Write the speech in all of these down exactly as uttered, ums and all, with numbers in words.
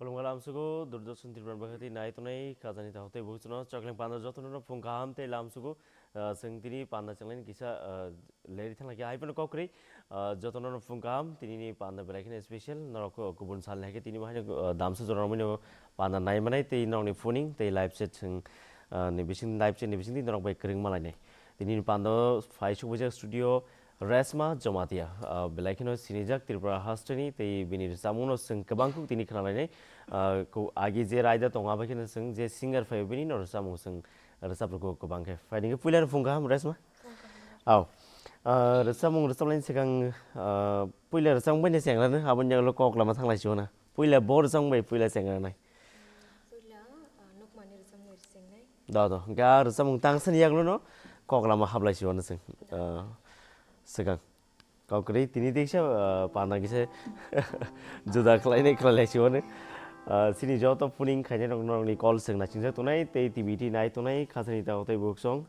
Khulumkha lamsugo, Doordarshan Tripura ni bwkhati nai tongnai khajani takhuk tei bukhuk chwngno chokling panda jotono phung kaham tei lamsugo, ah, chwng tini panda chenglaini kisa, ah, leri thangna khe hai phano kok kwrwi, ah, jotono phung kaham, tinini panda belai kheno special, norok kubun salni hai khe tini bo haino, ah, damsa jora romwi no panda nai manai tei norokni phoning tei live chat chwng, ah, ni bising live chat ni bisingtwi norok bai kwrwng malainai. Tinini panda phai sukbaijak studio, Resma Jomatia, ah, belai kheno sinijak Tripura hasteni tei bini rwchapmungno chwng kwbang kuk tini khnalainai. Ah, ko agi je raida tongo, abo kheno chwng je singer phaio bini no rwchapmung chwng rwchap rwgo kwbang khe. Phaidi khe puilano phung kaham Resma? Phung kaham. Au. Ah, rwchapmung rwchaplaini swkang, ah, puila rwchapmung bai ni chengrano, aboni yagulo kok lama thanglai sio na. Puila bo rwchapmung bai puila chengrano. Puila, ah, Nokmani rwchapmung bai chengnai. Da, da. Hwnkhe a rwchapmung tangsani yagulono kok lama hablai sio na chwng, ah, swkang. Kok kwrwi tini teisa, ah, panda kisa juda khlainai khlailai sio na. Ah, chini joto phoning khainai rok norokni call chwng naisingsa tongnai tei T V T nai tongnai khasani takhuk tei bukhuk chwng.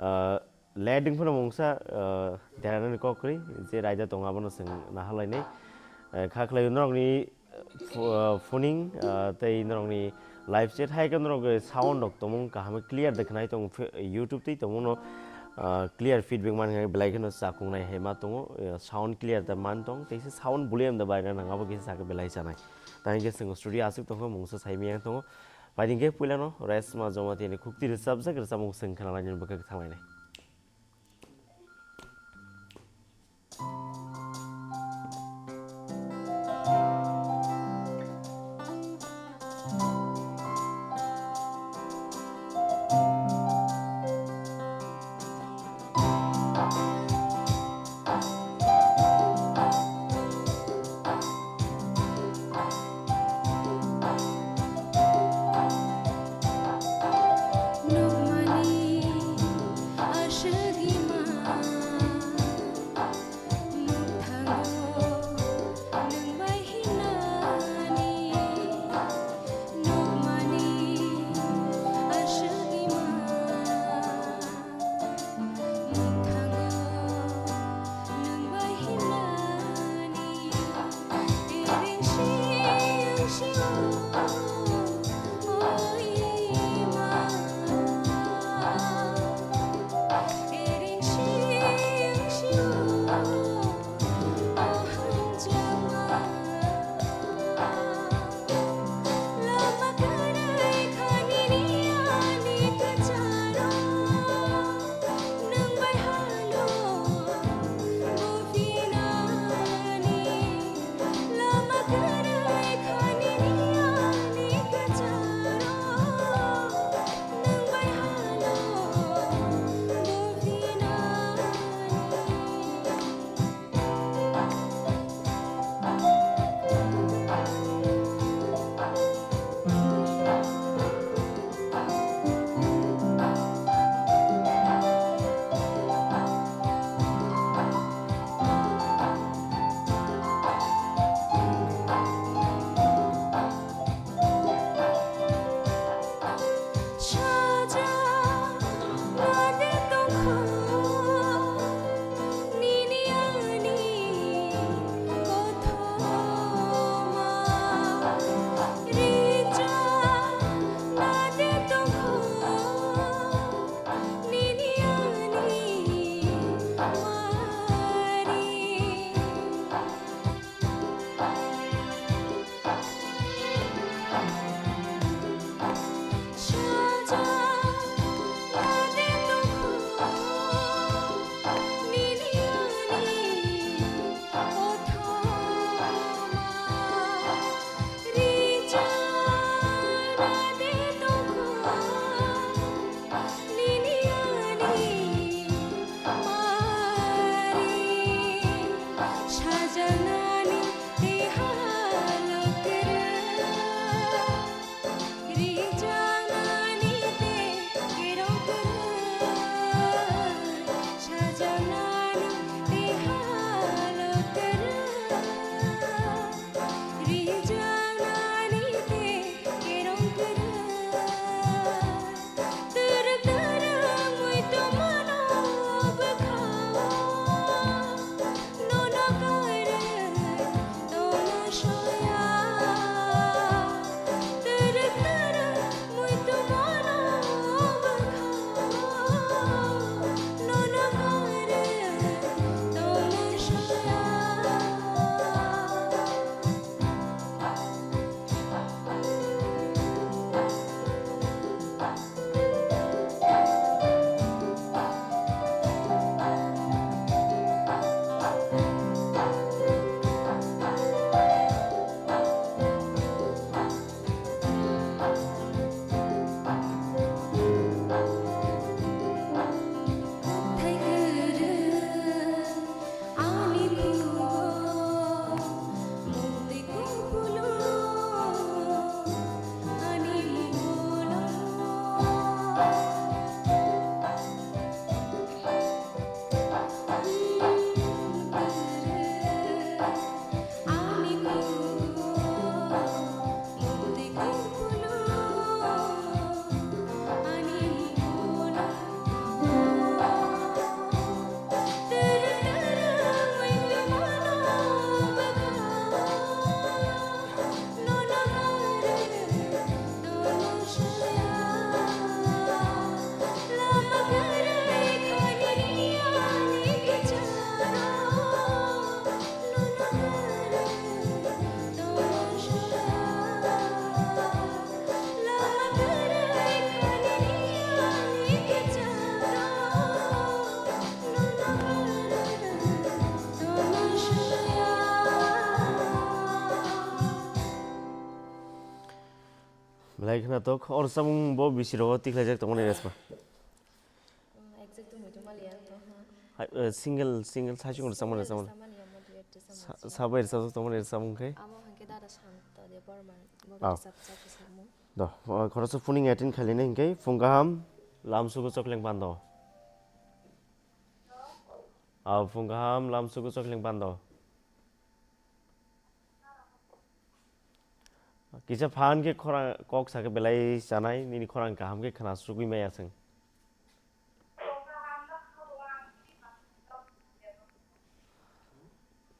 Ah, Leding phano mungsa, ah, deranani kok kwrwi, je raida tongo abono chwng nahalainai. Eh, kha khlai norokni, eh, pho-, ah, phoning, ah, tei norokni live chat hai khe norok, eh, sound rok tongmung kaham clear de khnai tong phe-, YouTube tei tongmungno, ah, clear feedback man khe belai kheno chakungnai hai ma tongo, eh, sound clear da man tong, teisa sound volume da baina nang abo kisa sakhe belai chanai. Tei hwnkhe chwng studio aswk tongkha mungsa sai miyang tongo. Phaidi khe puilano Resma Jomatia ni khukti rwchapjak rwchapmung chwng khnalainani bwkha thanglainai. Nokmani aswk ima nukthangwi nwng bai hinani. Nokmani aswk ima Khna tok, or samung bo bisi rogo tikhlaijak tongmani resma. Mm, exact to muitu maliya to, ha. Hai, eh, single, single, saichung rwchapmani, rwchapmani. Rwchapmani, omo duet rwchapmani. Sa-, sabai rwchapjak tongmani rwchapmung khe? Amo hwnkhe Dada Santa Debbarma, bo rwchapjak rwchapmung. Do, o, khoroksa phuning attend khailini hwnkhe phung kaham lamsugo chokleng pando. Aw, phung kaham lamsugo chokleng pando. Kisa phan khe khorang kok sa khe belai chanai, nini khorang kaham khe khna sugwi maya chwng.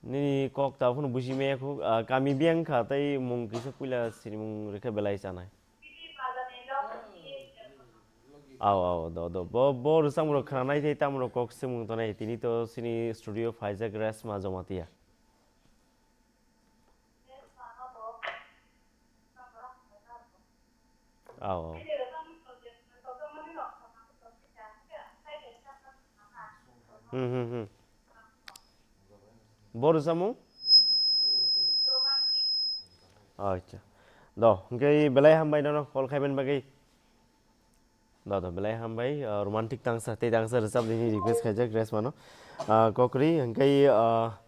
Nini kok ta phano buji maya khu, ah, kami biyang kha tei mung kisa puila sinimung rikha belai chanai. Aw, aw, do, do. Bo, bo rwchapmung rok khna nai tei tamo rok kok swngmung tonai. Tini to sini studio phaijak Resma Jamatia. Aw, aw. Hmm, hmm, hmm. Bo rwchapmung? Acha. Do, hwnkhe belai hambai nono call khaimani bagwi. Do, do, belai hambai, ah, romantic tangsa, tei tangsa rwchap nini request khaijak Resma no. Ah, kokri, hwnkhe, ah,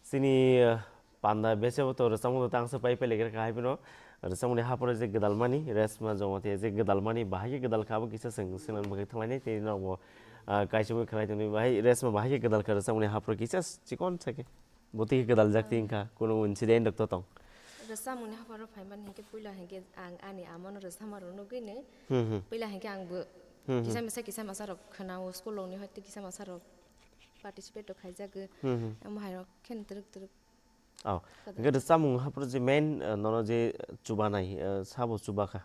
chini, ah, panda bese bo to rwchapmung tangsa pai pai lekha hai phano rwchapmungni hapharo je gwdal mani, Resma Jamatia je gwdal mani, bahai khe gwdal kha abo kisa swng, swngna bagwi thanglainai, tei norok bo, ah, kaisa bo khwnai tongwi bahai, Resma bahai khe gwdal kha rwchapmungni hapharo kisa chikon sa khe. Bo twi khe gwdal jak twi wngkha, kunu incident rok to tong. Rwchapmungni hapharo phaimani hinkhe puila hinkhe ang ani amano rwchapma rok nugwino. Hmm, hmm. Puila hinkhe ang bo Hmm, hmm. kisa misa kisa masa rok khwnao, school rokni hoite kisa masa rok participate rok khaijagwi. Hmm, hmm. Amo hai rok khe twrwk twrwk. Oh, Kwdwk. Hinkhe rwchapmung hapharo je main, eh, nono je chubanai, eh, sabo chubakha?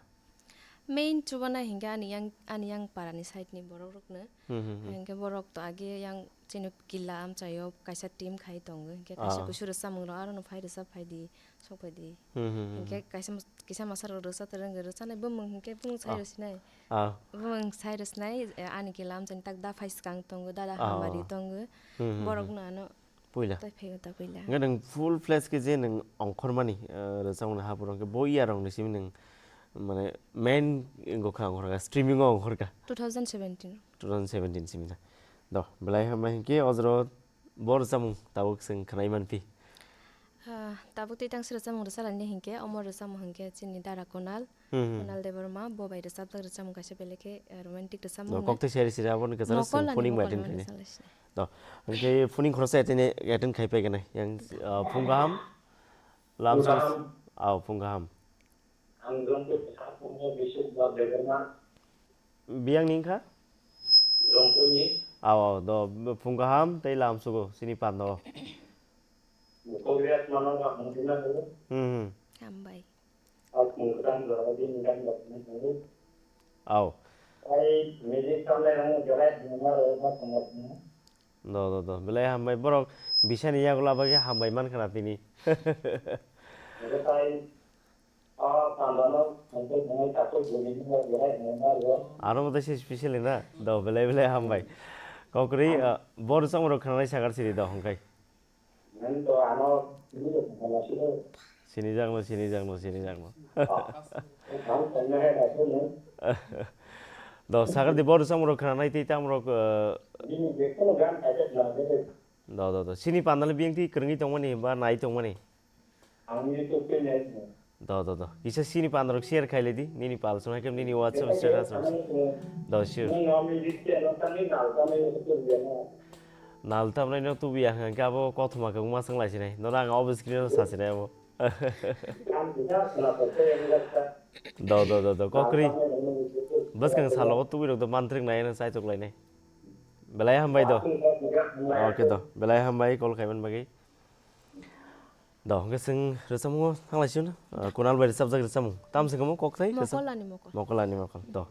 Main chubanai hinkhe ani yang, ani yang parani side ni borok rokno. Hmm, hmm, hmm. Hinkhe borok to age yang chini killa amchaio kaisa team khai tongo, hinkhe kaisa Ah. kusu rwchapmung rok arono phai rwchap phaidi, sok phaidi. Hmm, hmm, hmm, Hinkhe hmm. kaisa mas-, kisa masa rok rwchap rwngwi rwchanai bumung hinkhe bumung sai Ah. rwsinai. Ah. Bumung sai rwsinai, eh, ani killa amchaini tak da phai swkang tongo, dada Ah. hamari tongo. Hmm, hmm, Borok hmm. no ano Puila. Tai phaigo ta puila. Hwnkhe nwng full fledged khe je nwng ongkhormani, eh, rwchapmungni hapharo hwnkhe bo year rokni simi nwng, mane, main wngkha ongkhorkha, streaming o ongkhorkha. Two thousand seventeen. Two thousand seventeen simi na. Do, belai hambai hinkhe o jora bo rwchapmung tabuk chwng khwnai manphi. Ah, tabuk tei tangsi rwchapmung rwchalaini hinkhe, omo rwchapmung hinkhe chini Dara Kunal, Hmm, hmm. Kunal Debbarma, bo bai rwchapjak rwchapmung kaisa belai khe, eh, romantic rwchapmung No, hwnwi. Kokthai seri seri aboni kwcharo Mokol chwng ani phuning mokol bai attend ani khainai. Salai sinai. No, hwnkhe phuning khoroksa attend, attend khai paiganai. Yang, ah, phung kaham, lam Phung kaham. Aw, phung kaham. Ang jongkhe bwsa phungno Biswajit Debbarma. Biyang ni wngkha? Jongkhe ni. Aw, aw, do, phung kaham tei lam sugo, sini pando. Mokol riyas mano ba mungkina ko. Hmm, hmm. Hambai. Aw. Do, do, do. Belai hambai. Borok bisani yago laba khe hambai mankha na tini. Aro bo tei se special na. Do, belai, belai hambai. Kokri, ah, bo rwchapmung rok khwnanai sakar siri do, hwnkhe. Nang to ano sini to sana sini. Sini jakno, sini jakno, sini jakno. Ang sana hai na sini. Do, sakar di bo rwchapmung rok khwnanai tei tamo rok, eh, Nini je kono gan kaisa na de. Do, do, do. Sini pandal biyang twi kwrwngwi tongmani ba nai tongmani? Ang YouTube page nai. Do, do, do. Kisa sini pandal rok share khai lai di. Nini pal song hai khe nini WhatsApp status rok. Do, sure. Nini nomi list ano tani nal tani YouTube ya na. Nal tamnai no tubuya hwnkhe abo kothoma khe wngma swng lai sinai. Nono ang off screen o sa sinai abo. Do, do, do, do. Kokri. Bwskang salo o tubui rok do mantrwk nai no chaitok lai nai. Belai hambai do. Okay do. Belai hambai call khaiman bagwi. Do, hwnkhe chwng rwchapmungo thanglai sio no. Ah, Kunal bai rwchapjak rwchapmung. Tam se kamo kokthai rwchap-, Mokol ani mokol. Mokol ani mokol. Do.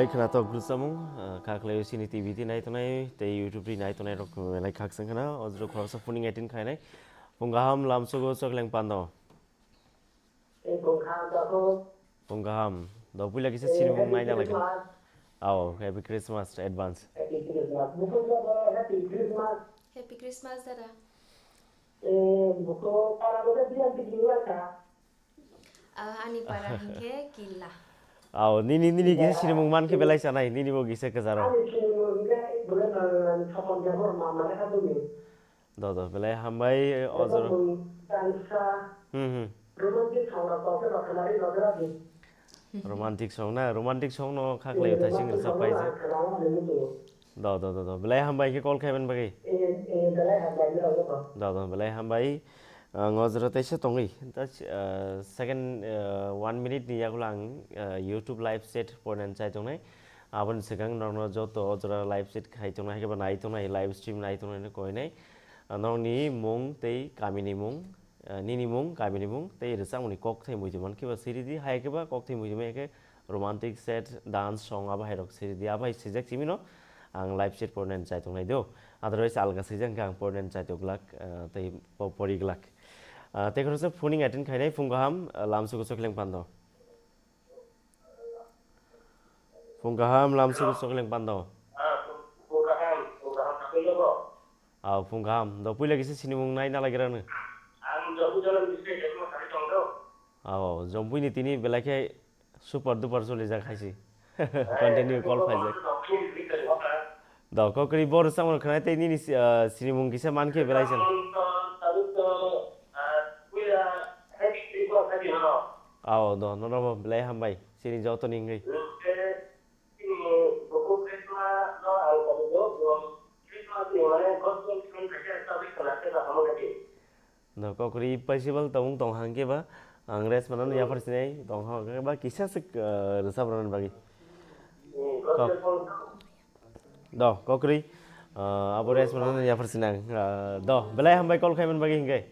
Khwnatok gwrwsamung, ah, kha khlaio chini T V twi nai tongnai tei YouTube twi nai tongnai rok belai khakchang khna, o jora khoroksa phoning attend khainai. Phung kaham lamsogo chokleng pando. Eh, phung kaham takhuk. Phung kaham. Do puila kisa sinimung naina lagi. Christmas. Ao, happy Christmas advance. Happy Christmas. Bukhuk no bo happy Christmas. Happy Christmas, dada. Eh, bukhuk para bo biyan tiki waka. Ah, ani para hinkhe Killa. Ao, nini, nini kisa sinimung mankhe belai chanai, nini bo kisa kwcharo. Ani sinimung hinkhe bole, ah, Sopon Debor mama lekha dumi. Do, do, belai hambai, o jora. Ekdom tangsa. Hmm, hmm. Romantic song rok tongkhe rok khwnari rok radi. Romantic song na, romantic song no kha khlaio thaising romantic rwchap song paijak. Rok khwnari rok. Do, do, do, do. Belai hambai khe call khaiman bagwi. Eh, eh, belai hambai rok. Do, do, belai hambai. Ang o jora teisa tongwi. Ta, ah, second, ah, one minute ni yagulo ang, ah, YouTube live chat pornani chai tongnai. Aboni swkang norokno joto o jora live chat khai tongnai, hai khe ba nai tongnai, live stream nai tongnai no koinai. Ah, norokni mung tei kamini mung, ah, nini mung, kamini mung, tei rwchapmungni kokthai muitu mankhe ba siri di, hai khe ba kokthai muitu mankhe romantic, sad, dance song abo hai rok siri di, abo hai swijak simi no ang live chat pornani chai tongnai do. Otherwise alga swijak hwnkhe ang pornani chai tong glak, ah, tei po-, pori glak. Ah, tei khoroksa phoning attend khainai phung kaham, ah, lamsogo chokleng pando. Phung kaham lamsogo chokleng pando. Ah, phung kaham, phung kaham, kaphilgo. Ah, phung kaham. Do puila kisa sinimung naina lagi rano. Ang jobu jonom bisai jonom sari tongdo. Ao, Jompui ni tini belai khe super duper solijak hai se. Continue call phaijak. Do, kokri bo rwchapmung khwnai tei nini si-, ah, sinimung kisa mankhe belai se. Ao, do, nono bo belai hambai. Chini joto ni wngwi. No, kokri possible tabuk tong hang khe ba, ang rest manano yaphar sinai tong hang khe ba kisa se, ah, rwchap rwna bagwi. Kok-, do, kokri, ah, abo rest manano yaphar sinai, ah, do, belai hambai call khaiman bagwi hinkhe.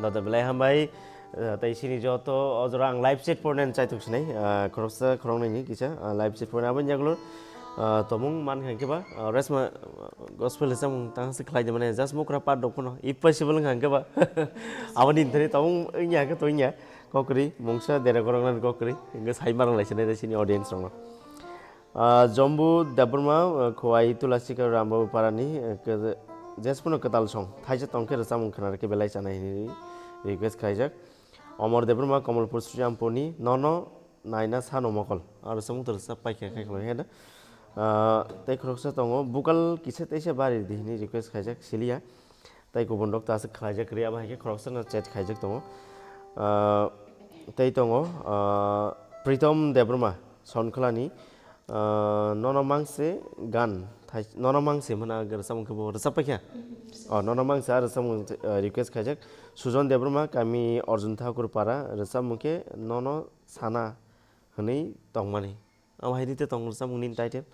Do, do, belai hambai, ah, tei sini joto o jora ang live chat pornani chaitok sinai, ah, khoroksa khoroknwi ni kisa, ah, live chat pornani aboni yagulo, ah, tomung man kha khe ba, ah, resma, ah, gospel rwchapmung tang se khlai de mane, just mokra part rok phano, if possible wngkha khe ba. Aboni thani tomung wngya khe to wngya, kokri, mungsa dera gorok nani kokri, hingke sai marang lai sinai de sini audience rok no. Ah, Jombu Debbarma, ah, Khowai Tulasika Rambabu Parani, ah, ke-, just phano kwtal song, thaisa tong khe rwchapmung khna rw khe belai chanai hwnwi request khlaijak. Omor Debbarma, Komolpur Srirampurini, nono naina sano mokol. Aro samung toro sa paikha khai khwlai khe da. Ah, tei khoroksa tongo, bukal kisa teisa bari di hwnwi request khaijak, siliya. Tei kubun rok ta aswk khlaijak kwrwi, abo hai khe khoroksa no chat khaijak tongo. Ah, tei tongo, ah, Pritom Debbarma, Sonkhlani, ah, nono mangse gan, thai-, nono mangse hwnna rwchapmung khe bo rwchap paikha. Oh, nono mangse a rwchapmung, ah, request khaijak. Sujon Debbarma, kami Arjun Thakur Para, rwchapmung khe nono sana hwnwi tongmani. Abo hai rite tong rwchapmung nini title.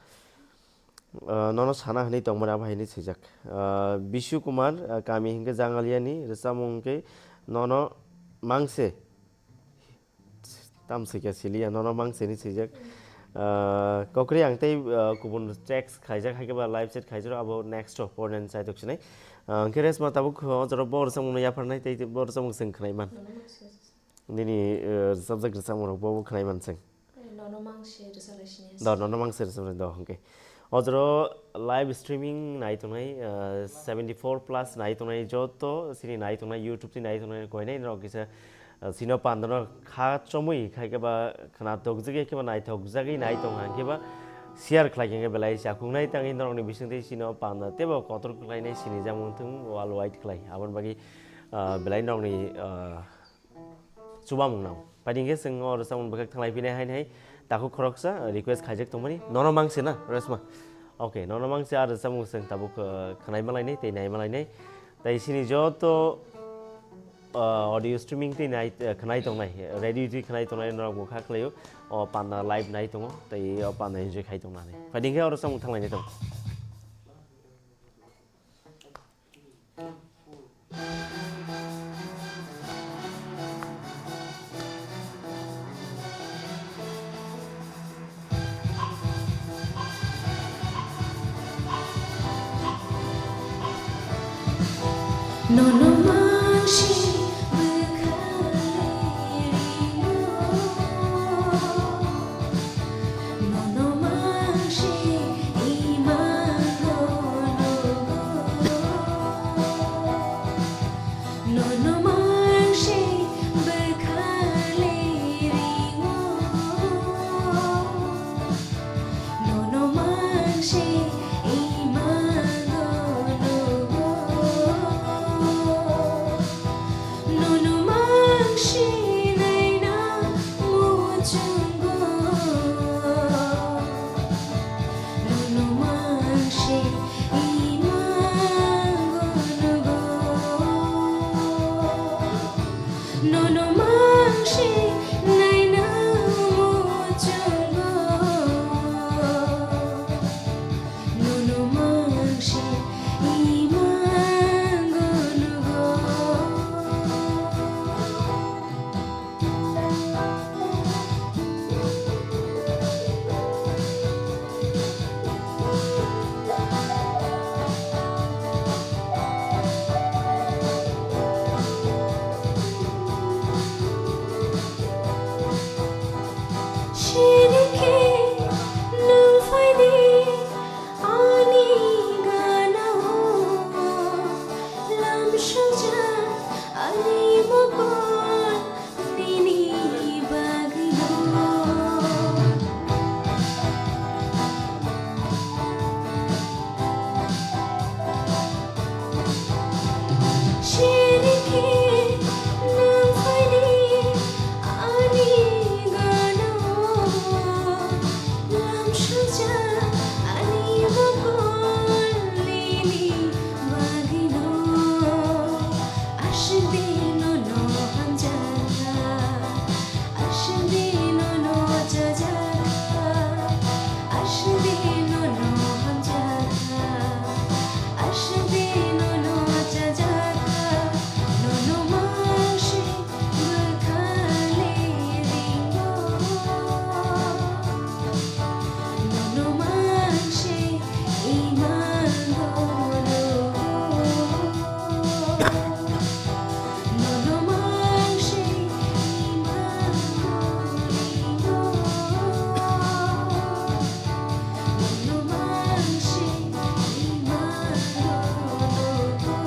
Ah, nono sana hwnwi tongmani abo hai hwnwi swijak. Ah, Bishu Kumar, ah, kami hinkhe Jangaliani, rwchapmung hinkhe nono mangse. Tam swikha siliya, nono mangse hwnwi swijak. Ah, kokri ang tei, ah, kubun text khaijak, hai khe ba live chat khaijak, abo next o pornani chaitok sinai. Ah, hinkhe resma tabuk, oh, jora bo rwchapmung no yapharnai, tei bo rwchapmung chwng khwnai man. Nini, eh, subject rwchapmung rok bo, bo khwnai manseng. Eh, nono mangse rwchap lai sini. Do, nono mangse rwchap lai, do, hwnkhe. O jora live streaming nai tongnai, eh, seventy four plus nai tongnai joto, sini nai tongnai, YouTube twi nai tongnai, koinai norok kisa, eh, sino pandano kha chomwi khai khe ba khna tokjagwi khe ba naithok jagwi nai tong hang khe ba share khlai khe belai chakhung nai tangwi norokni bisingtwi sino panda teibo kotor khlainai sini jamung thung world wide khlai. Aboni bagwi, eh, belai norokni, eh, Chubamung nang. Paiding khe chwng o rwchapmung bwkhak thanglai phinai haini hai takhuk khoroksa request khaijak tongmani. Nono mangse na, Resma? Okay, nono mangse a rwchapmung chwng tabuk, uh, khwnai malainai tei nai malainai. Tai sini joto, uh, audio streaming tei nai, uh, khwnai tongnai, radio twi khwnai tongnai norok bo kha khlaio. O panda live nai tongo tei o panda enjoy khai tongnani. Paiding khe o rwchapmung thanglainai tongo. Nono mangsi bwkhale ringo. Nono mangsi imango nugo. Nono mangsi bwkhale ringo. Nono mangsi imango nugo. Nono mangsi naina muchungo. Nono mangsi imango nugo. Nono mangsi naina muchungo. Nono mangsi imango nugo. Sini khe nwng phai di ani gana o, lam sujak ani mokol nini bagwi o. Sini khe nwng phai di ani gana o, lam sujak ani mokol nini bagwi o. Aswk di nono hamjakha, aswk di nono chajakha, aswk di nono hamjakha, aswk di nono chajakha, nono mangsi bwkhale ringo. Nono mangsi imango nugo. Nono mangsi imango nugo. Nono mangsi imango nugo.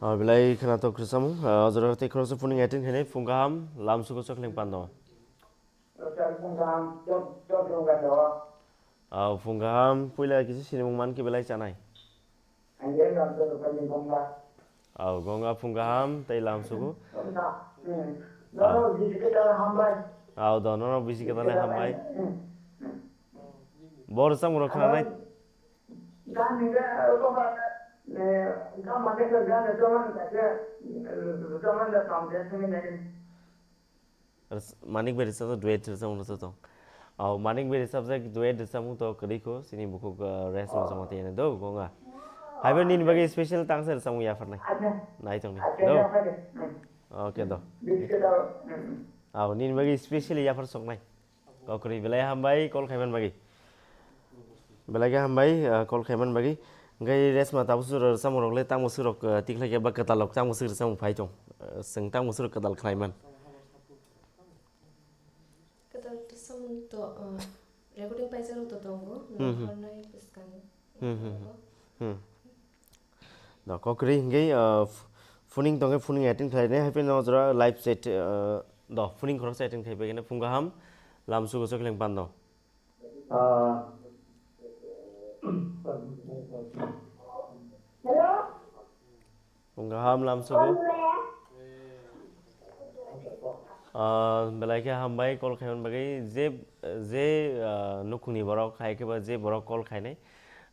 Ah, belai khwnathok rwchapmung. Ah, o jora tei khoroksa phuning attend khainai, phung kaham, lam sugo chokhleng pando. Rwchapmung kaham, chok, chok rwngkha to. Ah, phung kaham, puila kisa sinimung man khe belai chanai. Ang khe lam sugo chokhleng pando. Ah, gonga phung kaham, tei lam sugo. Gonga, hmm. Ah. Nono bisi kwtal hambai. Ah, do, nono bisi kwtal hambai. Hmm. Bo rwchapmung rok khwnanai. Gan ni ga, ko ba, eh, gan ma ke gan de toman ka ke, eh, toman da kam de sini ne. Rs-, Manik Beri sa duet rwchapmung rwchap tong. Au, Manik Beri sa duet rwchapmung to kwrwi kho, sini bukhuk, eh, rest ma joma tiyani do, gonga. Haibo nini bagwi special tangsa rwchapmung yapharnai. Acha. Nai tong ni. Acha, do. Yapharnai. Hmm. Okay, do. Biskit do. Hmm. Au, nini bagwi specially yaphar soknai. Kokrwi belai hambai call khaiman bagwi. Belai khe hambai, ah, call khaiman bagwi. Hwnkhe resma tabuk swrwk rwchapmung rok le tamo swrwk, ah, tikhlai khe ba kwtal rok tamo swrwk rwchapmung phai tong. Ah, chwng tamo swrwk kwtal khlaiman. Kwtal rwchapmung to, ah, recording paijak rok to tongo, hmm, hmm, nohornai bwskango. Hmm, hmm, hmm. Hmm. Do, kokrwi hwnkhe, ah, f-, phuning tongkhe phuning attend khlainai, hai phano jora live chat, ah, do, phuning khoroksa attend khai bai khe phung kaham, lam sugo chokhleng pando. Ah. Hello? Phung kaham, lam sugo. Ah, belai khe hambai call khaiman bagwi, je, je, ah, nukhungni borok hai khe ba je borok call khainai,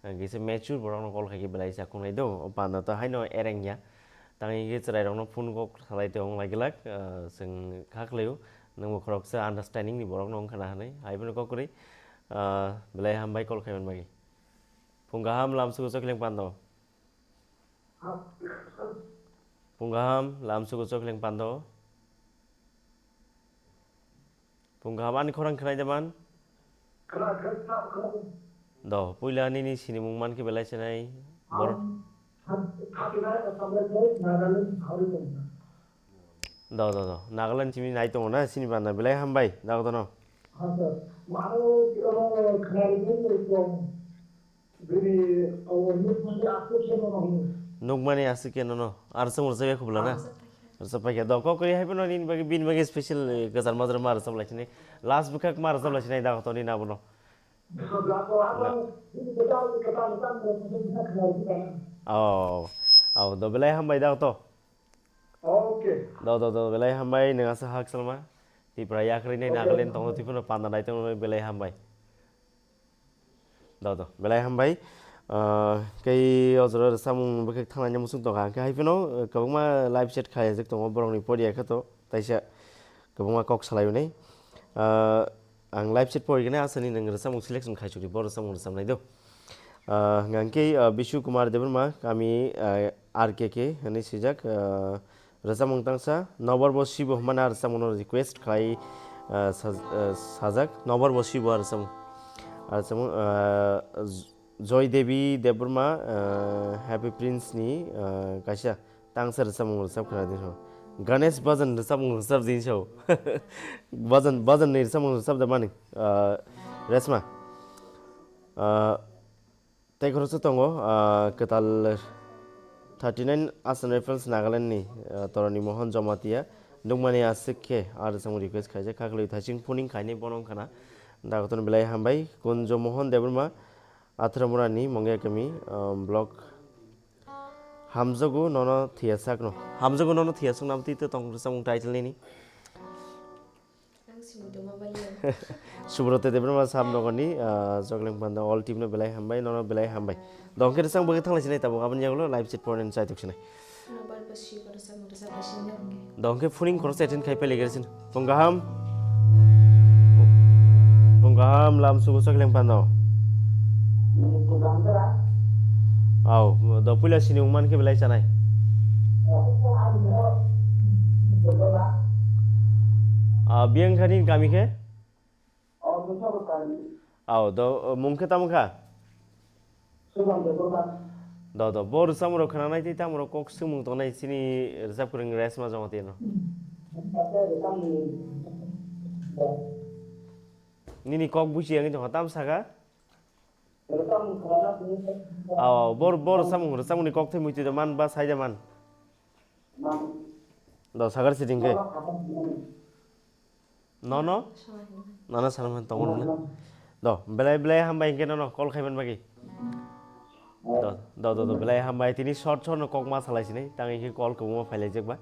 ah, kisa mature borokno call khai khe belai sa khungnai do, o panda to haino ereng ya. Tangwi khe chwrairokno phone kok salai tong lai glak, ah, chwng kha khlaio, nwngbo khoroksa understanding ni borokno wngkha na hwnwi, hai phano kok kwrwi, ah, belai hambai call khaiman bagwi. Phung kaham, lam sugo chokhleng pando. Phung kaham, lam sugo chokhleng pando. Phung kaham, ani khorang khwnai da man? Do, puila nini sinimung mankhe belai chenai. Bor- Do, do, do. Nagaland chini nai tongo na, sini bana belai hambai, dagotono. Nukmani aswk khe nono. Ar chwng rwchapya khubla na? Rwchapya khe. Do, kok kwrwi hai phano nini bagwi, bini bagwi special, eh, kwchar majra ma rwchaplai sini. Last bwkhak ma rwchaplai sini, dagotono nini abono. Oh, oh, do belai hambai dagoto. Okay. Do, do, do, belai hambai, nwng asa hak salma. Tipra yakrwi nai Nagaland tongo, tipra panda nai tongo, belai hambai. Do, do, belai hambai. Ah, kei o jora rwchapmung bwkhak thangnani muchung tongkha, hwnkhe hai phano, eh, kwbangma live chat khaijak tongo, borokni poriya khe to, taisa kwbangma kok salai hwnwi. Ah, ang live chat porikhe aswkni nwng rwchapmung selection khai chukdi, bo rwchapmung rwchapnai do. Ah, hwnkhe, ah, Bishu Kumar Debbarma, kami, ah, R K K hwnwi swijak, ah, rwchapmung tangsa, Nobar bo Sibo hwnmani ah rwchapmungno request khlai, ah, saj-, ah, sajak, Nobar bo Sibo ah rwchapmung. Ah rwchapmung, ah, J-, Joy Devi Debbarma, ah, Happy Prince ni, ah, kaisa tangsa rwchapmung rwchap khna di so. Ganesh Bhajan rwchapmung rwchap di so. Bhajan, Bhajan ni rwchapmung rwchap da mani, ah, Resma. Ah, Tei khoroksa tongo, ah, kwtal thirty nine Assam Rifles Nagaland ni, ah, Torani Mohan Jamatia, nukmani aswk khe, ah, rwchapmung request khaijak, khaklwi thaiching phuning khainai bono wngkhana. Dagotono belai hambai, Kunjo Mohan Debbarma, Athramura ni Mongya Kami, ah, block. Hamjago nono thiyasakno. Hamjago nono thiyasakno, amo twi tong rwchapmung title nini. Ang simi tongma baliya. Subroto Debbarma Sam Nogani, ah, Jogleng Panda all team no belai hambai, nono belai hambai. Dongkhe rwchapmung bwkhak thanglai sinai tabuk aboni yagulo live chat pornani chai tok sinai. Nobar bo Sibo rwchapmung rwchap lai sinai hwnkhe. Dongkhe phuning khoroksa attend khai pele gersin. Pung kaham. Pung kaham lam sugo Jogleng Panda. Au, do puila sinimung mankhe belai chanai. Ah, biyang kha nini kami khe? Au, do, mung khe tamo kha? Do, do, bo rwchapmung rok khwnanai tei tamo rok kok swngmung tongnai chini rwchap kwrwng Resma Jamatia no. Nini kok buchi yang jong tam saka? Au, bor, bor samung, samung ni kok thai muitu da man ba sai da man. Do sagar siting ke. No, no. Nana sana man tongo na. Do, belai, belai hambai ke no, no, call khaiman bagi. Do, do, do, do, belai hambai tini short, short no kok ma salai sini. Tang ke call ko mo phailai jek ba.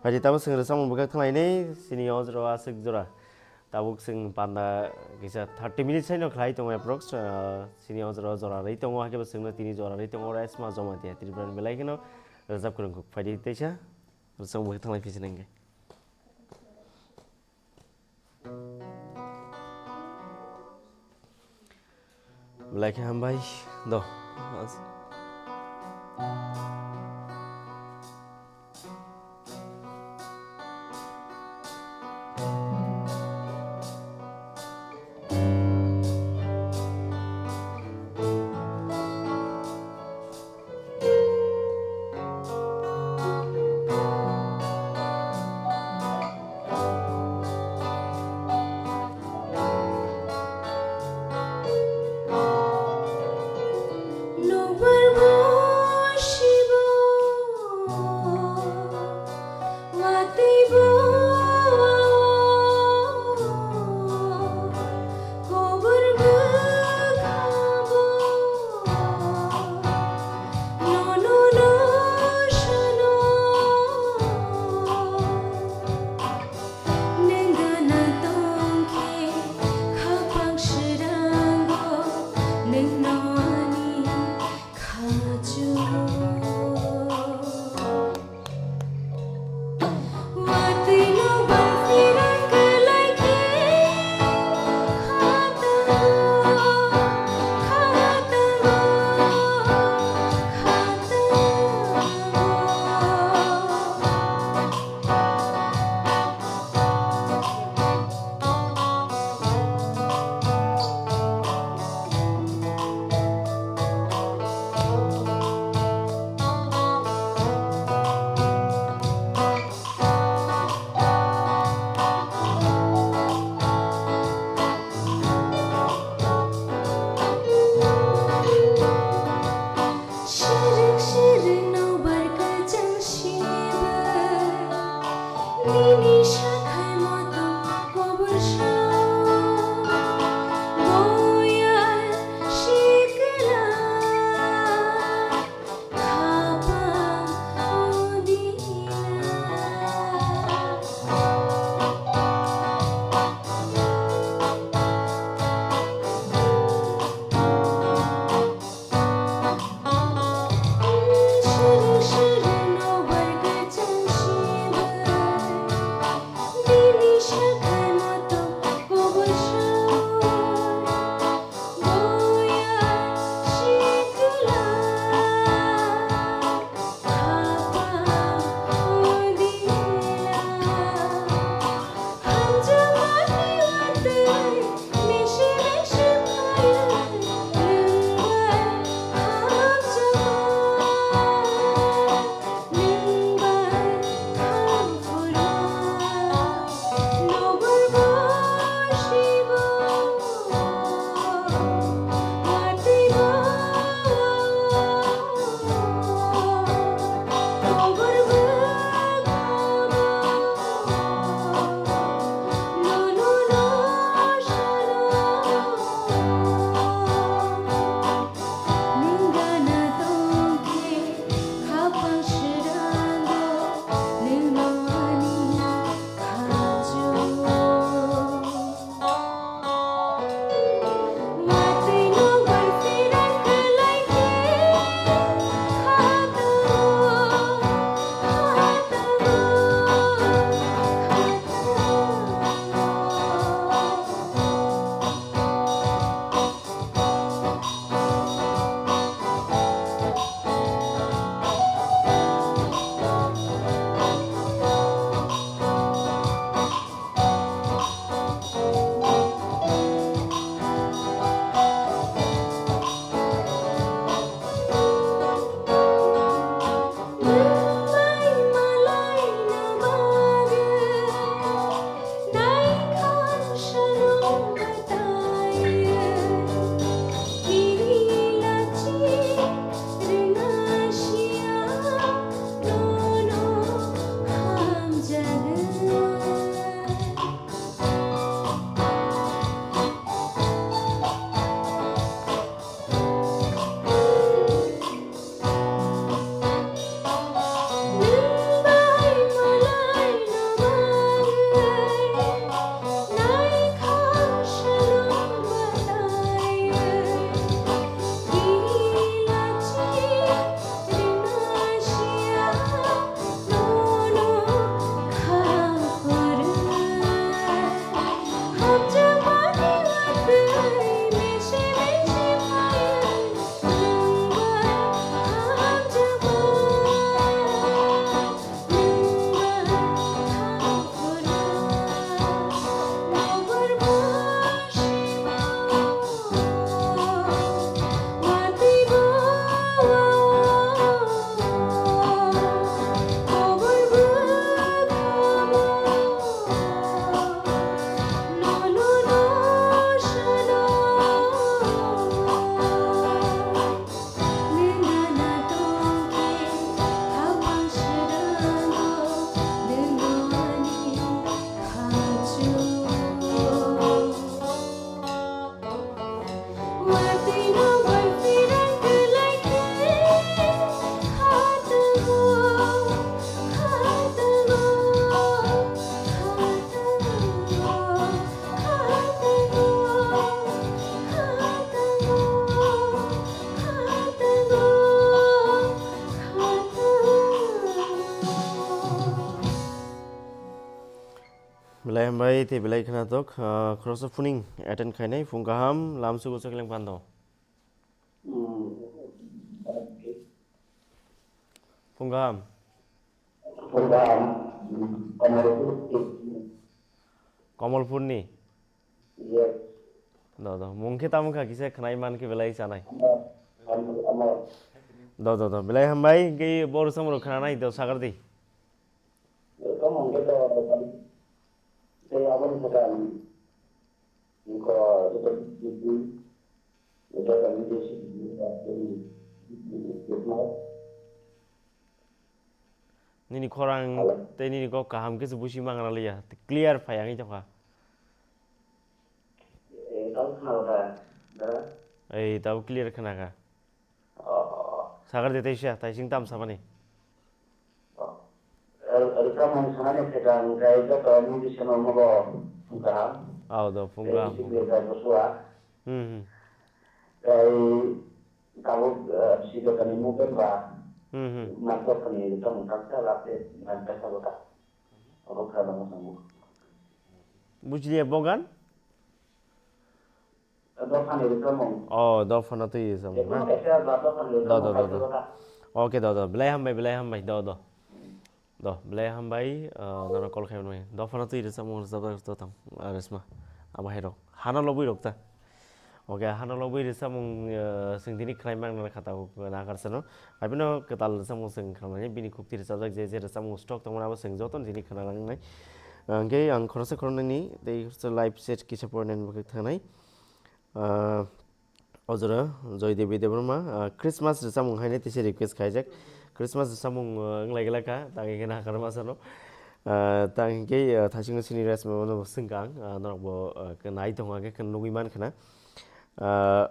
Phaidi tabo sing samung bwkhak thanglai ni, sini ojro aswk jora. Tabuk chwng panda kisa thirty minutes haino khlai tongo approx, ah, chini o jora jora rwi tongo, hakhe bo chwngno tini jora rwi tongo, Resma Jamatia, Tripura ni belai kheno rwchap kwrwng kuk phaidi teisa, rwchap bo khe thanglai phi sinai hwnkhe. Belai khe hambai do. Bai tei belai khwnathok, ah, khoroksa phuning attend khainai, phung kaham, lamsugo chwkhleng pando. Hmm. Phung kaham. Phung kaham. Kamalpur. Kamalpurni? Yes. Do, do. Mung khe tamo kha kisa khwnai man khe belai chanai. Amar, amar, amar. Do, do, do. Belai hambai, hwnkhe bor samro khwnanai do sagar di. Tamo hwnkhe do, do, do. Tei aboni sakha ang, ingkho, joto, joto, joto, joto, Nini khorang Hello? Tei nini kok kaham khe se busi mangra liya. Clear phai ang tongkha. Eh, tamo khna da, da? Ei, tabo clear khna kha. Oh. Sagar de teisa, taising tam samani. Oh. El, el kamang sanani phekang, kai joto musician mogo kaham. Au do, phung kaham. Tei sibir kai bosua. Hmm, hmm. Kai Tabuk, eh, si dotani mungkin ba, Hmm, hmm. Nang dotani tong tak tak lap de, nang tak tak tak. Abo kha dong sango. Bujilia bogan? Dotani tong. Oh, dofana twi samung na? Kaisa ba dotani Do, do, do, do. Tong. Okay, do, do. Belai hambai, belai hambai, do, do. Do, belai hambai, ah, nono call khaimani. Dophano twi rwchapmung rwchapjak tong, ah, rwchapma. Abo hai rok. Hano lobwi rok ta. Okay, hano lobwi rwchapmung, ah, chwng tini khwnai mang nang kha tabuk, ah, nakarsa no. Abino kwtal rwchapmung chwng khwnai, bini khukti rwchapjak je, je rwchapmung stock tongmani abo chwng jotono tini khwna lang nai. Ah, hwnkhe ang khoroksa khoroknwi ni tei khoroksa live set kisa pornani bagwi thangnai. Ah, O jora Joy Devi Debbarma, ah, Christmas rwchapmung haino tisa request khaijak. Christmas rwchapmung, ah, wnglai glak kha, tang hwnkhe nakarma sano. Ah, tang hwnkhe, ah, thaisingo sini rest mano swngkha ang, ah, norokbo, ah, khe nai tongo hwnkhe khe nugwi mankha na. Ah,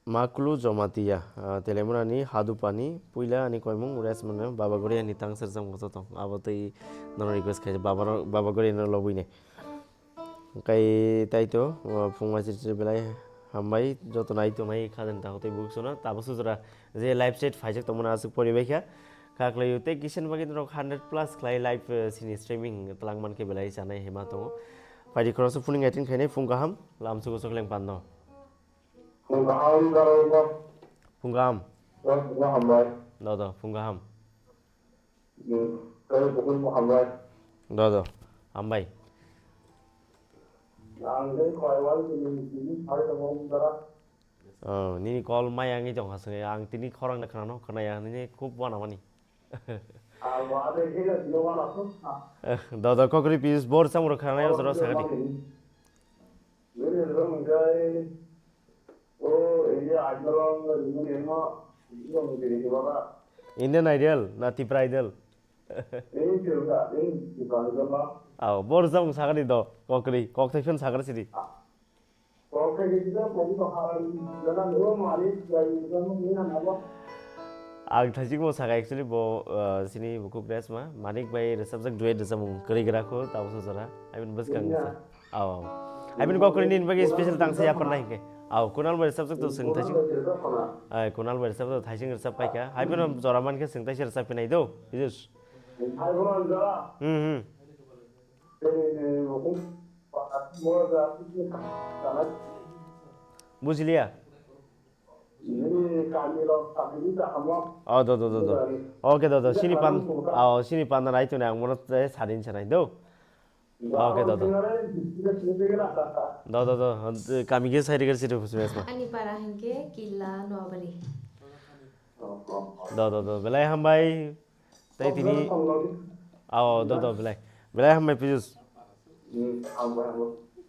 Makulu Jamatia, ah, Telemurani Hadupani puila ani koimung rest mano Baba Goriani tangsa rwchapmung tong. Abo tei nono request khaijak Baba, Baba Goriano lobwini. Hwnkhe taito, o, phung maichwlwi belai hambai, joto nai tongnai kha den takhuk tei bukhuk sono, tabuk sujra je live set phaijak tongmani aswk poribaikha. Kha khlaio tei kisa ni bagwi norok hundred plus khlai live, eh, sini streaming twlang mankhe belai chanai hema tongo. Phaidi khoroksa phuning attend khainai phung kaham, lamsugo chwkhleng pando. Phung kaham, phung kaham. Phung kaham. Phung kaham bai. Do, do, phung kaham. Hmm, tei bukhuk bo hambai. Do, do, hambai. Ang tei khwlaiwal tini, tini phai tongo wngkha. Oh, nini call maya wngwi tongkha, swnwi ang tini khorang no khwnano, khwnaya, nini khub wanamani. Ang bo adai khe no tini wanasuk kha. Do, do, kokri pis bor samung rok khwnanai, o jora sakadi. Nini rwng hwnkhe, o, India Idol ang ringmani emo, ringmani ringmani baba. Indian Idol na Tipra Idol? Ini Tipra, ini Tipra Idol ba. Aw, bor jang sakani do, kokri, kokthai phan sakar sidi. Kokthai kisa, kokthai haram, jana do mari, jai jana mina nabo. Ang thajik bo saka actually bo, uh, sini bukhuk rest ma, Manik bai rwchapjak duet rwchapmung kwrwi gra kho, tabuk sojora. I mean, bwskang sa. Aw, aw. Hai bini kokri nini bagwi special tangsa yapharnai hinkhe. Aw, Kunal bai rwchapjak to swng thaising. Ai, Kunal bai rwchapjak to thaising rwchap paikha. Hai bini jora mankhe swng thaisa rwchap phinai do. Bujisu? Hmm, hmm. Bujiliya? Nini kami rok kami ni kaham o. Oh, do, do, do, do. Bujali. Okay, do, do. Sini pan, oh, sini pan na nai tuni ang mono tei sadin sanai do. Okay, do, do. Do, do, do. Kami ge sai rigar siri phusmi asma. Ani para hingke killa Noabari. Do, do, do. Belai hambai. Tei tini, ao, do, do, belai. Belai hambai, Piyush.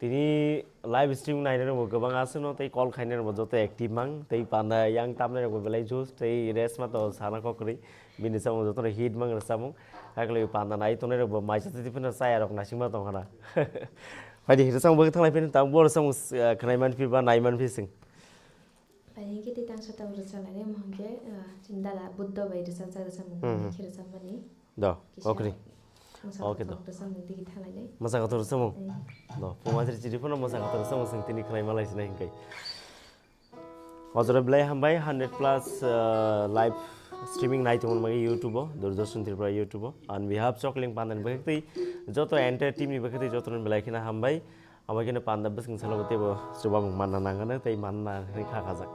Tini live stream nainai rokbo kwbang aswkno tei call khainai rokbo joto active mang, tei panda yang tamnai rokbo belai juice, tei rest ma to sana kok kwrwi. Bini samung jotono hit mang rwchapmung. Hakhe panda nai tongnai rokbo maisa twi phano chaya rok naisingma tongkhana. Phaidi rwchapmung bagwi thanglai phini tang bo rwchapmung, ah, khwnai manphi ba nai manphi chwng. Bai hingke tei tangsa tabuk rwchapnai, omo hingke, ah, chini dada Buddha bai rwchapjak rwchapmung, hmm, hmm, khe rwchapmani. Do, kisa okni. Mwsa kothok rwchapmung tigi thanglainai. Mwsa kothok rwchapmung? Eh. Do, puma sri chiri phano mwsa kothok rwchapmung chwng tini khwnai malai sinai hingke. O jora belai hambai, hundred plus, ah, live streaming nai tongmani bagwi YouTube o, Doordarshan Tripura YouTube o. On behalf Chokling Panda ni bagwi tei joto entire team ni bagwi tei joto no belai kheno hambai. Abo kheno panda bwswng salo teibo chubamung manna nangano tei manna hinwi kha khajak.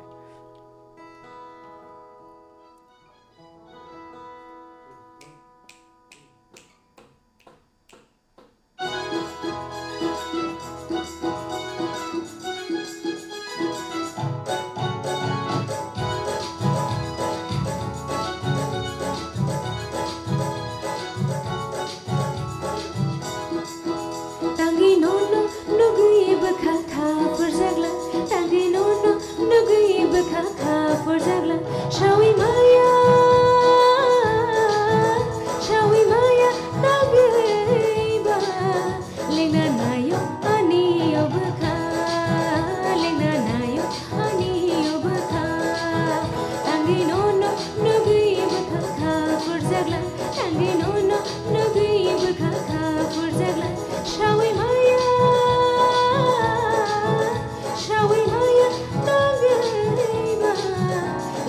Tangwi nono nugwi bwkha kha purjakla, tangwi nono nugwi bwkha kha purjakla, sawi maya, sawi maya, tangwi ba, lengna nayo ani o bwkha, lengna nayo ani o bwkha, tangwi nono nugwi bwkha kha purjakla, tangwi nono nugwi bwkha kha purjakla, sawi maya, sawi maya, tangwi ba,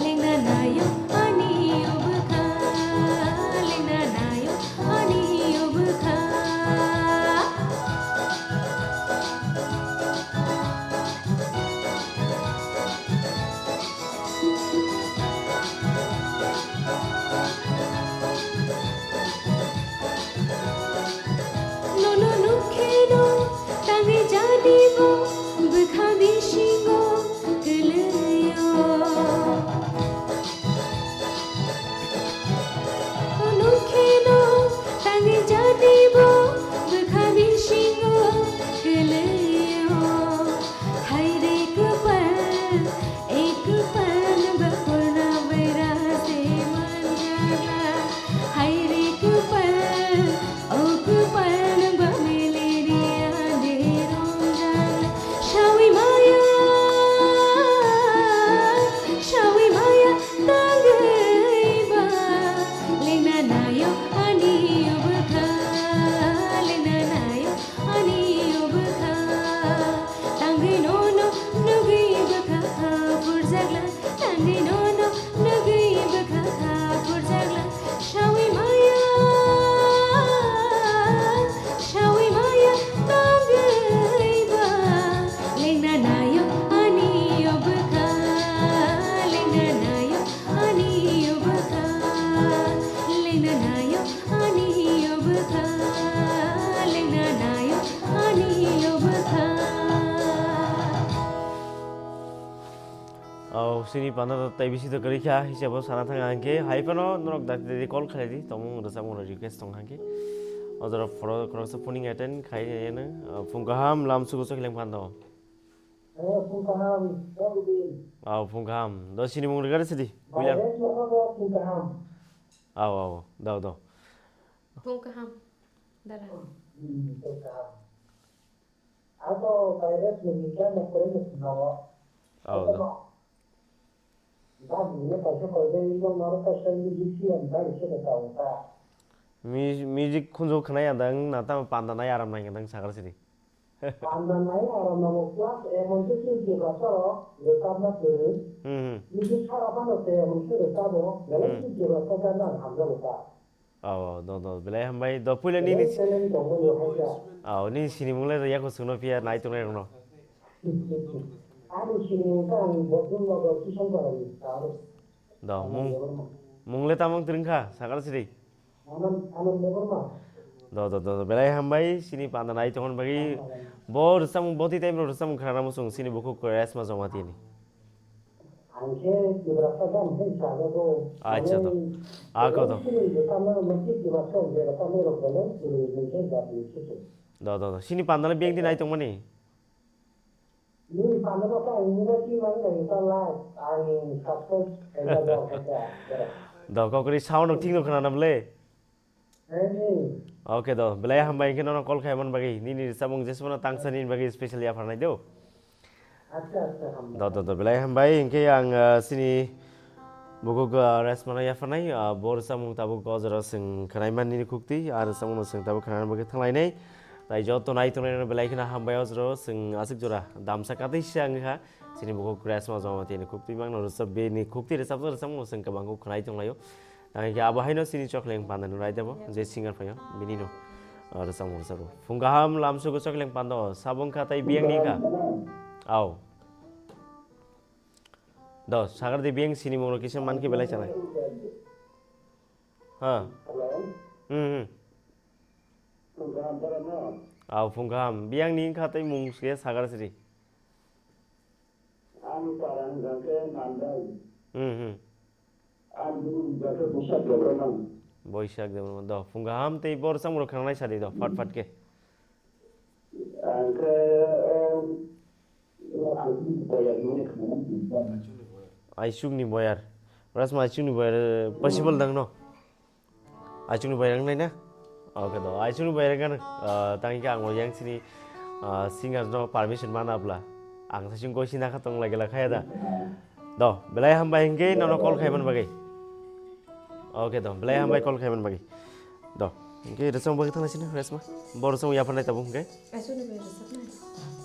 lengna nayo ani o bwkha, lengna nayo ani o bwkha. Nono nukhe no tangwi jani bo bwkha bisingo kwlwio. Nukhe no tangwi jani bo bwkha bisingo kwlwio. Haire kwpal, e kwpal ba purna baira se manjala. Haire kwpal, o kwpal ba malaria de romjala. Sawi maya, sawi maya, tangwi ba, lengna nayo ani o bwkha, lengna nayo ani o bwkha, tangwi nono nugwi bwkha kha purjakla, tangwi nono nugwi bwkha kha purjakla, sawi maya, sawi maya, tangwi ba, lengna nayo ani o bwkha, lengna nayo ani o bwkha, lengna nayo ani o bwkha, lengna nayo ani o bwkha. Oh, sini panda tai bisi to kwrwi kha, hisabo sana thang ang khe, hai phano norok dakti dakti call khlai di, tongmung rwchapmung rok request tong kha khe. O jora phoro khoroksa phoning attend khai nai nang, ah, phung kaham lam sugo chokhilang panda o. Eh, phung kaham, Robin. Aw, phung kaham. Do sini mung rwgari sidi. Puila. Virus no bo phung kaham. Aw, aw, do, do. Phung kaham, dara. Hmm, phung kaham. Ato virus ni hikha no kore no sinawo. Aw, do. Ba, bini kaisa koibe ino maro kaisa music siyan ba ise ka tao ta. Mu-, music khunju khwnai adang na tamo panda nai aram nai adang sagar sidi. Panda nai aram namo class emon se chini chibra soro rwchapna kwrwi. Hmm, hmm. Music sara phano se emon se rwchabo, belai Hmm. chini chibra sa gana hamjago ta. Oh, do, do, belai hambai. Do, puila nini Belai talent tongo yo haisa. Oh, nini sinimung le yako sungno pia nai tongnai rokno. Ani sinimung khe ang Bodrum Nagar Kishon Parani, sir. Do, Anand mung, Debbarma. Mung le tamung twrwng kha, sakal sidi. Anand, Anand Debbarma. Do, do, do, do, belai hambai, sini panda nai tongmani bagwi. Hambai. Bo rwchapmung, boti time ro rwchapmung khna ramo sung, sini bukhuk Resma Jamatia ni. Ang khe Tiprasa gan khe sajago. Acha, to. Mane, Ako, to. Sini bwsano mesti Tiprasa bera tamo rok belai kwrwi hwn khe jati khe. Do, do, do. Sini pandale beng di nai tongmani? Nini pandale ta ang mobile ti mani nai ta live. Ang subscribe khaijak kha kha. Do, kokri sound rok thik no khna na bole? Hey. Okay do, belai hambai hwnkhe nono call khaimani bagwi, nini rwchapmung jesmano tangsa nini bagwi special yapharnai do. Acha, acha, hambai. Do, do, do, belai hambai hwnkhe ang, ah, sini bukhuk, ah, Resmano yapharnai, ah, bo rwchapmung tabuk o jora chwng khwnaimani nini khuktwi, ah, rwchapmungno chwng tabuk khwnani bagwi thanglainai. Tai joto nai tongnai rok belai kheno hambai o jora o chwng aswk jora damsa kwtwi se wngkha chini bukhuk Grace ma Jamatia ni khukti mangno rwchap bini khukti rwchapjak rwchapmung chwng kwbang khe khwnai tonglaio. Tangwi khe abo haino chini Chokleng Panda ni raida bo je singer phaio bini no, ah, rwchapmung rwchapro. Phung kaham lamsugo Chokleng Panda o sabo wngkha tai biyang ni wngkha. Au. Do, sagar de biyang sini mungno kisa mankhe belai chanai. Ha. Hmm, hmm. Au phung kaham. Biyang ni wngkha tei mung se sagar siri. Hmm, hmm. Boisak Debbarma. Do, phung kaham tei bor samung rok khananai sadi do, fat fat khe. Aichuk ni boyar. Rasma Aichuk ni boyar, eh, possible dang no? Aichuk ni boyar nai na? Okay do, Aichuk ni boyar kan, eh, tang khe ang yang sini, eh, singer no permission mana bla. Ang sasing goi sina kha tong lagi la khaya da. Do, belai hambai hingke nono call khaiman bagwi. Okay do, belai hambai call khaiman bagwi. Do, hingke rwchapmung bagwi thangna sini, Resma. Bo rwchapmung yapharnai tabuk hingke. Aichuk ni boyar rwchapnai.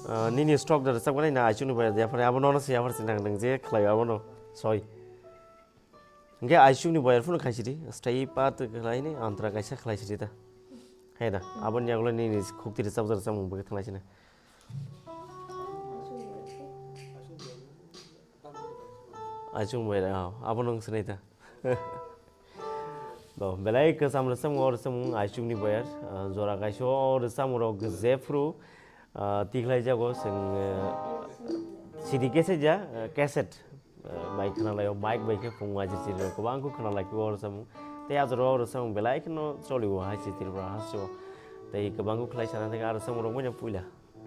Ah, nini stock da rwchapnai na Aichuk ni boyar da yapharnai, abo nono se yaphar sinang nang je khlai abo no. Soi. Hingke Aichuk ni boyar phano khaisidi, stay part khlai ni antra kaisa khlai sidi ta. Hai da, abo ni yagulo nini khukti rwchapjak rwchapmung bagwi thangna sini. Aichuk ni boyar, ah, abo nung sinai ta. Bo, belai kwcham rwchapmung o rwchapmung Aichuk ni boyar, ah, jora kaisa o rwchapmung rok jephru, ah, tikhlai jago chwng, eh, C D cassette ja, eh, cassette, eh, bai khwnalai o mic bai khe phung ajir chiri rok kwbang khe khwnalai khe o rwchapmung. Tei ajaro o rwchapmung belai kheno choli o hai se Tripura hasteo. Tei kwbang khe khlai sana thangkhe a rwchapmung rok manya puila.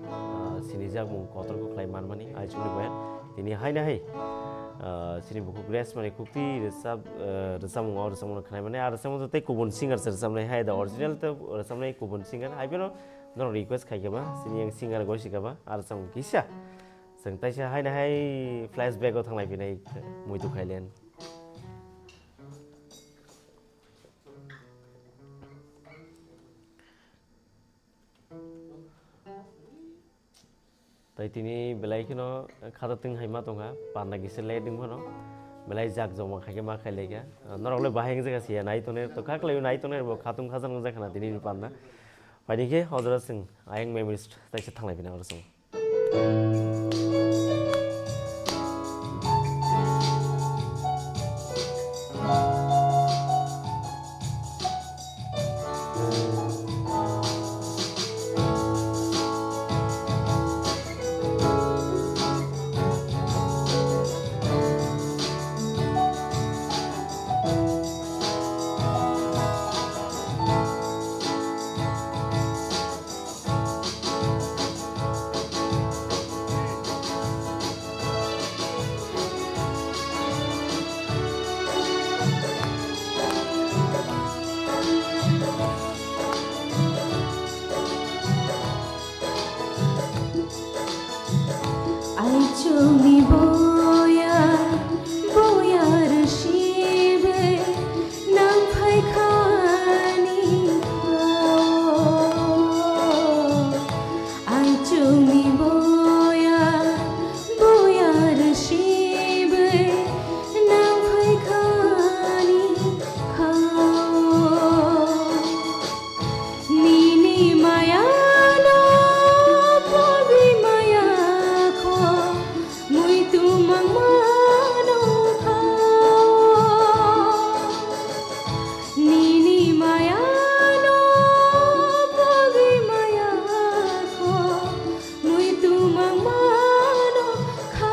Ah, sini jakmung kotor khe khlai manmani, Aichuk ni boyar. Tini hai na hai, ah, sini bukhuk Grace mani khukti rwchap, eh, rwchapmung o rwchapmung khnai mani, a rwchapmung tei kubun singer se rwchapnai hai da original tei rwchapnai kubun singer. Hai phano norok request khai khe ba, sini yang singer goi si khe ba, a rwchapmung kisa. Chwng taisa hai na hai flashback o thanglai phinai muitu khailen. Tai tini belai kheno khata twng hai ma tongkha, panda kisa late wng phano belai jak joma khai khe ma khai lai kha. Norok le bahai wng jaka siya nai tongnai to kha khlai nai tongnai bo khatung khajan wng jakha na tini ni panda. Phaidi khe hojora chwng ayang memories taisa thanglai phinai oro chwng. Aichukni boyar, boyar sibe nang phai khani kha. Aichukni boyar, boyar sibe nang phai khani kha. Nini maya no pogwi maya kho, muitu mangma no kha. Nini maya no pogwi maya kho, muitu mangma no kha.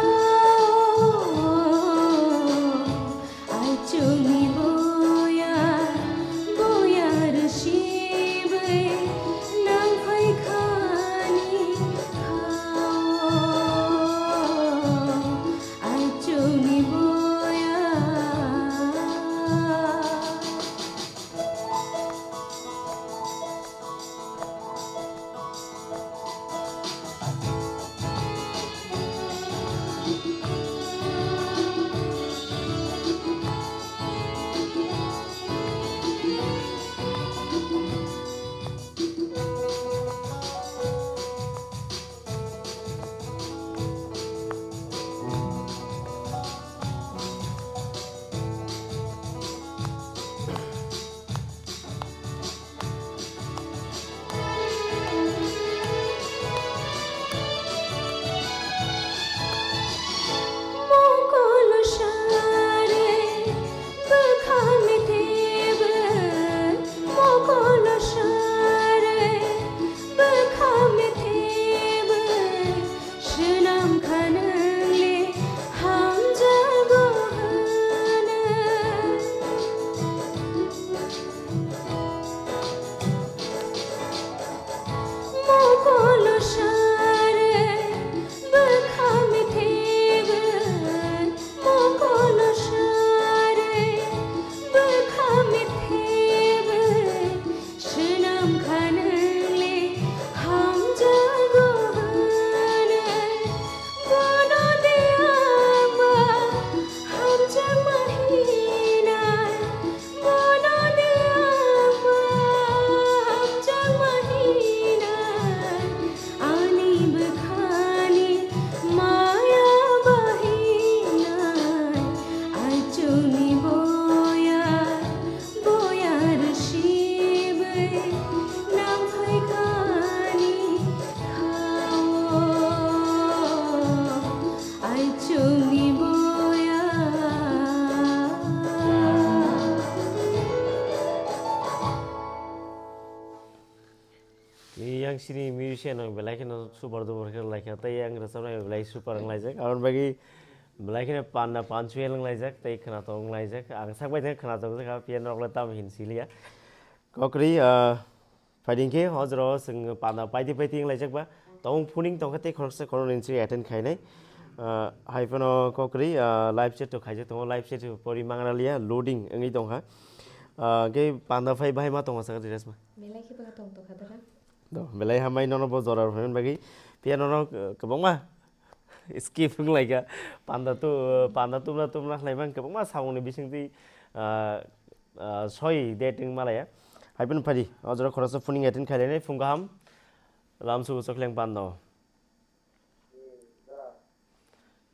Sini musician rok belai kheno super duper khe wnglaikha, tei yang rwchapnai belai super wnglaijak. Aboni bagwi belai kheno panda panchwel wnglaijak, tei khwnatok wnglaijak. Ang sak bai thangkhe khwnatok jakha, phiya norok le tamo hin siliya. Kokri, ah, phaidi khe o jora o chwng panda paidi paidi wnglaijak ba. Tong phuning tongkha tei khoroksa khoroknwi chwng attend khainai. Ah, hai phano kokri, ah, live chat to khaijak tongo, live chat pori mangra liya, loading wngwi tongkha. Ah, khe panda phai bahai ma tongo saka Diresma. Belai khe bwkha tong tongkha dara. Do, belai hambai nono bo jora rwphaiman bagwi. Phiya nono, uh, kwbangma skip wnglaikha. Panda tu, panda tumla tumla khlaimang kwbangma samungni bisingtwi, uh, uh, soi date wng malaya. Hai phano phaidi, o jora khoroksa phuning attend khailainai phung kaham. Lamsugo Chokleng Panda o.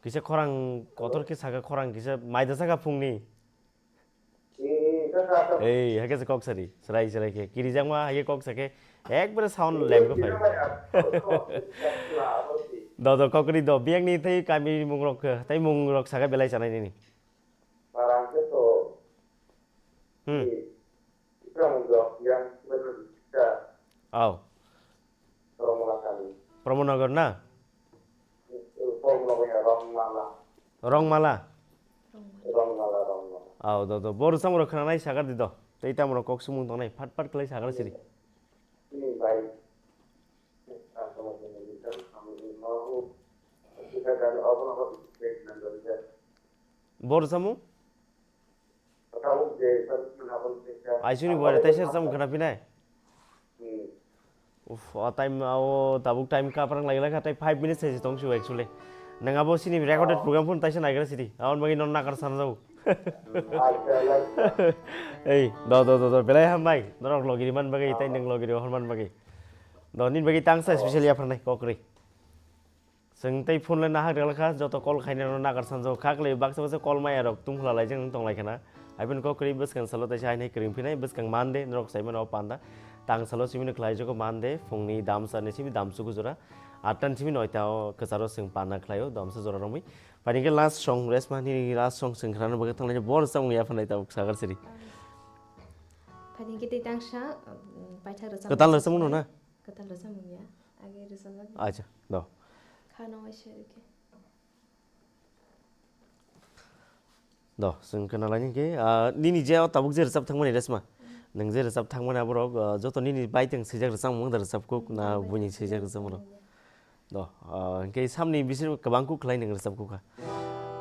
Kisa khorang kotor khe saka, khorang kisa maida saka phungni. Ei, hai khe se kok sari, serai serai khe. Kirijakma hai khe kok sakhe, ekbare sound lam khe phai. Do, do, kokri do, biyangni tei kami mung rok khe, tei mung rok sakhe belai chanai nini. Hmm. Aw. Pramanagar na? Rongmala. Aw, do, do. Bo rwchapmung rok khwnanai sagar di do. Tei tamo rok kok sumung tongnai. Phat phat khlai sagar siri. Bo rwchapmung? Aisuni buari taisa rwchapmung khwnaphinai? Uff, o time, o tabuk time kaprang lai lai kha, tei five minutes hai se tong sio actually. Nang abo sini recorded program phone taisa naigra sidi. Aboni bagwi non nakar sanjao. Ei, do, do, do, do, belai hambai. Norok logiri man bagwi, tei nang logiri hor man bagwi. Do, nini bagwi tangsa special yapharnai, kokri. Chwng tei phone le nahak rwla kha, joto call khainai no nagar sanjao. Kha kwlai baksa baksa call maya rok tungphla lai jeng tong lai khana. Hai phano kok kwrwi bwskang salo taisa haino kwrwng phinai, bwskang Monday norok sai mano o panda. Tang salo simi no khlai jago Monday phungni damsa ni simi damsugo jora. Atta ni simi noita o kwcharo chwng panda khlai o damsa jora romwi. Phaidi khe last song, Resma ni last song chwng khna no bagwi thang lai bo rwchapmung yapharnai tabuk sagar siri. Phaidi khe tei tangsa, um, paithak rwchapmung. Kwtal rwchapmung no na? Kwtal rwchapmung ya. Age rwchapjak. Acha, do. Khano waisa rwkhe. Do, chwng khna lai hwnkhe, ah, nini je o tabuk je rwchap thangmani Resma. Nwng je rwchap thangmani aborok, ah, joto nini bai teng swijak rwchapmung da rwchap kuk na buini swijak rwchapmung rok. Do, ah, hwnkhe samni bising kwbang kuk khlai nwng rwchap kuk kha.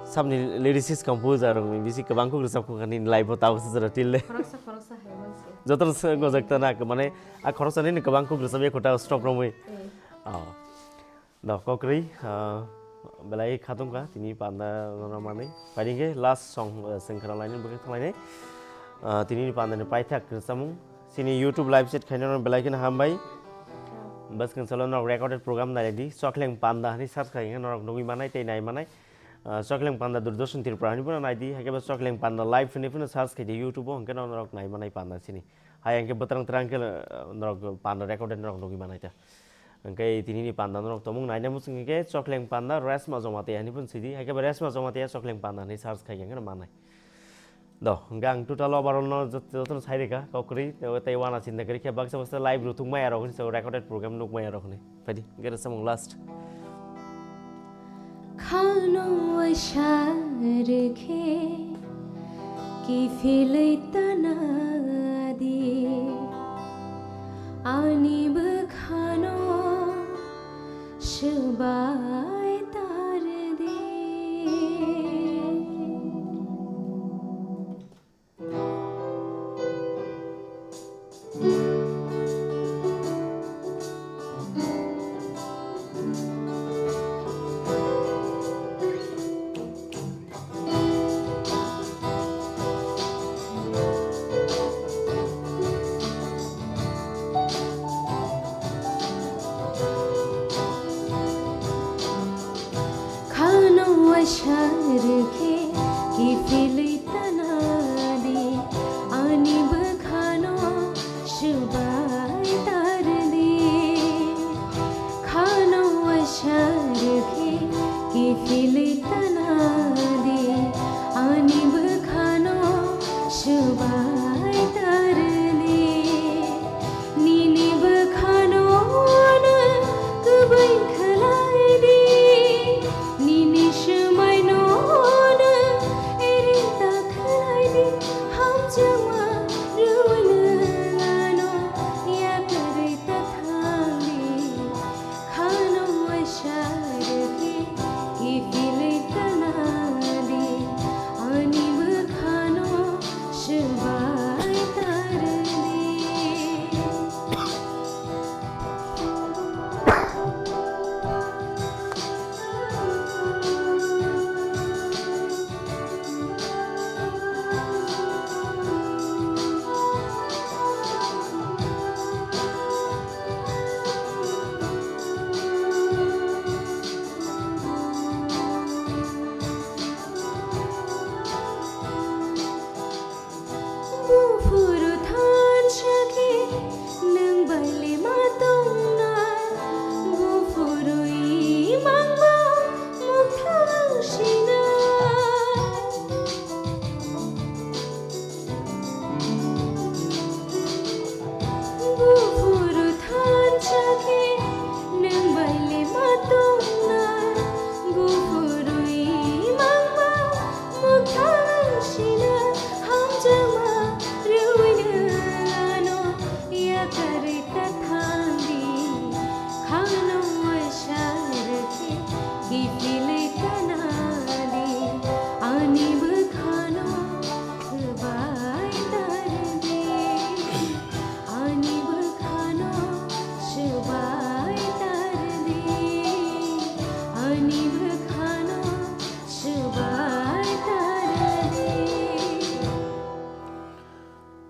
Samni lyricist composer rokni bisi kwbang kuk rwchap kuk kha nini live o tabuk se jora till de. Khoroksa khoroksa hai manse. Joto se gojak ta na, mane, a khoroksa nini kwbang kuk rwchap ya khuta stop romwi. Eh. Oh. Do, kokrwi, ah, belai khatung kha, tini panda no manwi. Phaidi khe last song, ah, chwng khna lainai, bwkhe thang lainai. Ah, tini ni panda ni paithak rwchapmung. Chini YouTube live chat khainai no belai kheno hambai. Bwskang salo norok recorded program nai di, Chokleng Panda hwnwi search khai norok nugwi manai tei nai manai. Ah, Chokleng Panda Doordarshan Tripura hwnwi phano nai di, hai khe bo Chokleng Panda live hwnwi phano search khai di YouTube o, hwnkhe no norok nai manai panda chini. Hai hwnkhe bwtrang twrang khe, ah, norok panda recorded norok nugwi manai ta. Hwnkhe tini ni panda norok tongmung naina muchung khe Chokleng Panda Resma Jamatia hwnwi phano sidi, hai khe bo Resma Jamatia Chokleng Panda hwnwi search khai khe manai. Do, hwnkhe ang total overall no jot-, jotono sai rwkha, kok kwrwi, tei, tei uana chinta kwrwi khe baksa baksa live rw thwngmaya rok hwnwi, recorded program nukmaya rok hwnwi. Phaidi, hwnkhe rwchapmung last. Khano waisa rwkhe kiphilwi tana di, ani bwkhano swbai tar di.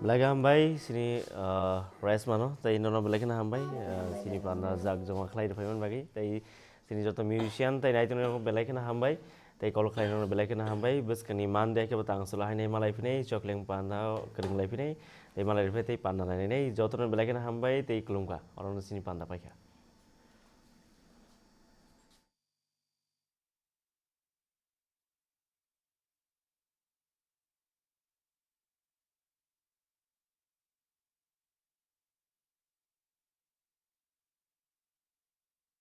Belai khe hambai chini, ah, Resma no, tei nono belai kheno hambai, ah, chini panda jak joma khlai rwphai man bagwi, tei chini joto musician tei naitok rok belai kheno hambai, tei kol khlai rok belai kheno hambai, bwskangni Monday khe bo tang chwla hainai malai phinai, chokleng panda kwrwng lai phinai, tei malai rwphai tei panda nainai, jotono belai kheno hambai tei khulumkha, orono chini panda paikha.